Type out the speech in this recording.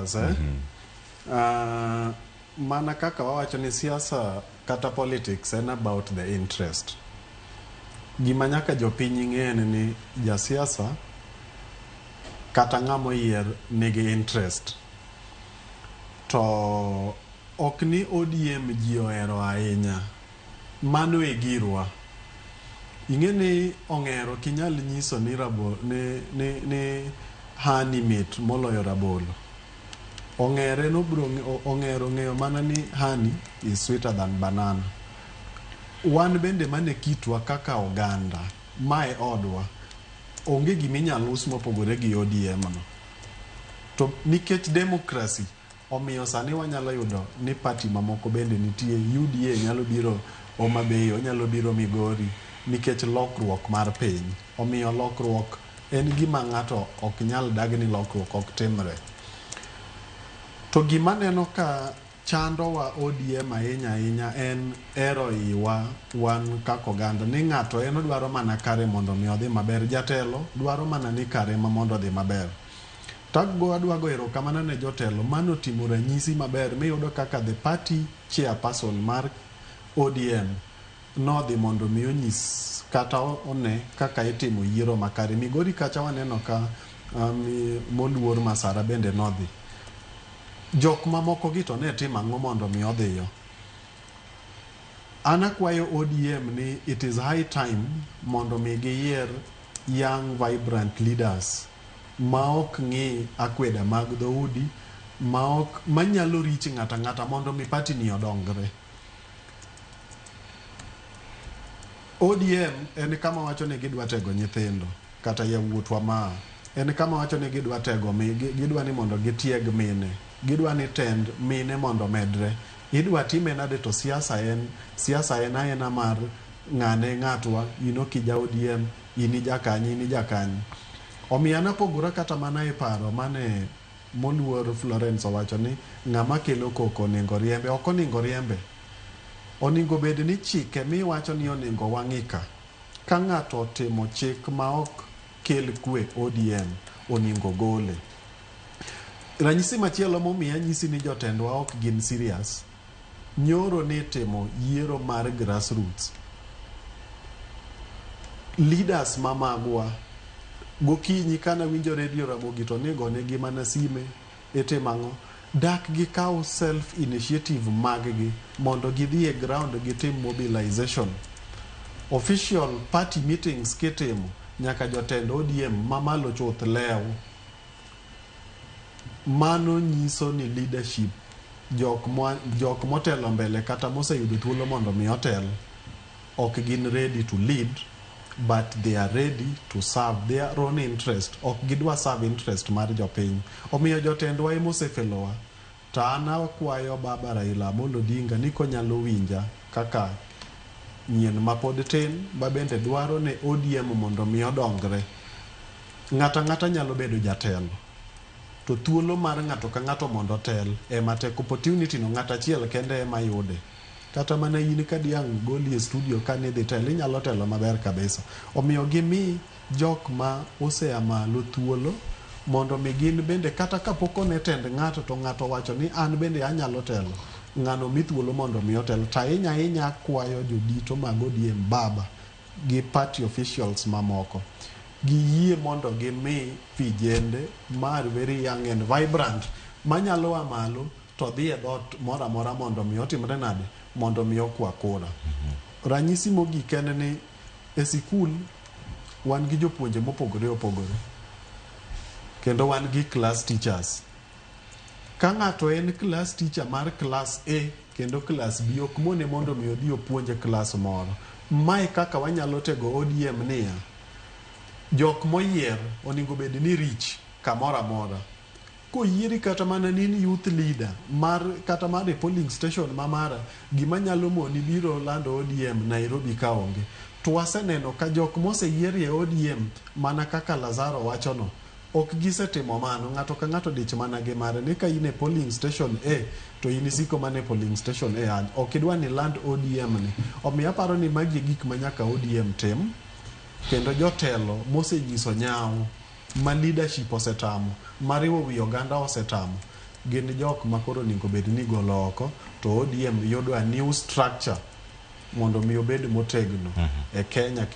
us, eh? Mana kaka wawacho ni siasa kata politics en about the interest. Gima nyaka jopiny ng'e en ni jasiasa kata ng'ama oyier nigi interest. To ok ni ODM ji ohero ahinya. Mano e girwa. Ing'e ni ong'er ok inyal nyiso ni rabo, ni, ni, ni honey mit moloyo rabolo. Ong'er en obro, ong'er ong'eyo mana ni honey is sweeter than banana. Wan bende mane kitwa kaka oganda, mae odwa, onge gima inyalo us mopogore gi ODM no. To nikech democracy omiyo sani wanyalo yudo ni party mamoko bende nitie, UDA nyalo biro Homa Bay, onyalo biro Migori nikech lokruok mar piny. Omiyo lokruok en gima ng'ato ok nyal dag ni lokruok ok timre. To gima neno ka chandowa ODM ahinya ahinya en hero iwa wan kaka oganda ni ng'ato en odwaro mana kare mondo mi odhi maber. Jatelo dwaro mana ni kare ma mondo odhi maber. Tago adwa go erokamano ne jotelo mano timo ranyisi maber miyudo kaka the party chairperson mar ODM nodhi mondo mi onyis kata one kaka itimo yiero makare. Migori kacha waneno ka moluor Masara bende nodhi. Jok mamoko gi to ne timo ang'o mondo mi odhiyo? An akwayo ODM ni it is high time mondo mi giyier young vibrant leaders ma ok ng'i akweda mag dhoudi, ma ok manyalo reach ng'ata ng'ata mondo mi party ni odongre. ODM en kama wacho ni gidwa tego nyithindo kata yawuotwa ma en kama wacho ni gidwa tego mi gidwa ni mondo gitieg mine, gidwa ni tend mine mondo omedre. Idwa time nade to siasa en siasa en aena mar ng'ane ng'atwa, in ok ija ODM, in ija kanye, in ija kanye. Omiyo an apogora kata mana e paro mane moluor Florence owacho ni ng'ama kelo koko onego riembe. Ok onego riembe. Onego bed ni chike miwacho ni onego wang'i ka. Ka ng'ato otimo chik ma ok kel kwe ODM, onego gole. Ranyisi machielo momiyo anyisi ni jotendwa ok gin serious, nyoro ni timo yiero mar grassroots. Leaders mamagwa gokinyi kana winjo radio Ramogi to ni gonegi mana sime itimo ang'o? Dak gikaw self initiative mag gi mondo gidhi e ground gitim mobilization. Official party meetings kitimo nyaka jotend ODM mamalo chuth lew. Mano nyiso ni leadership jok motelo mbele kata moseyudo thuolo mondo mi otel ok gin ready to lead but they are ready to serve their own interest. Ok gidwa serve interest mar jopiny. Omiyo jotendwa ema osefelowa. To an akwayo baba Raila Amolo Odinga ni konyalo winja kaka nyien mapod tin ma bende dwaro ne ODM mondo mi odongre. Ng'ato ang'ata nyalo bedo jatelo. To thuolo mar ng'ato ka ng'ato mondo otel ema tek. Opportunity no ng'ato achiel kende ema yude. Kata mana in ka diang' goli e studio ka nidhi telo, inyalo telo maber kabisa. Omiyo gimi jok ma osea malo thuolo mondo mi gin bende kata kapok one tend ng'ato to ng'ato owacho ni an bende anyalo telo. Ng'ano mi thuolo mondo mi otel. To ahinya ahinya akwayo jodito mag ODM baba gi party officials mamoko giyie mondo gimi vijende mar very young and vibrant manyalo a malo to dhi e dhoot moro amora mondo mi otimre nade mondo mi okwa kura. Ranyisi mogik en ni e sikul wan gi jopuonje mopogore opogore kendo wan gi class teachers. Ka ng'ato en class teacher mar class A kendo class B ok mone mondo mi odhi opuonj e class moro. Mae kaka wanyalo tego ODM niya, jok moyier onego bed ni reach kamoro amora. Koyieri kata mana ni in youth leader mar kata mar e polling station ma mara, gima nyalo moni biro lando ODM Nairobi ka onge. To waseneno ka jok moseyier e ODM mana kaka Lazaro wachono, ok gisetimo mano. Ng'ato ka ng'ato dich mana gi mare ni ka in e polling station A to in isiko mana e polling station A, ok idwa ni land ODM ni. Omiyo aparo ni magi e gik ma nyaka ODM tim kendo jotelo mosenyiso nyawo ma leadership osetamo, mariwo wi oganda osetamo, Gin jok ma koro onego bed ni igolo oko to ODM yudo a new structure mondo mi obed motegno e Kenya.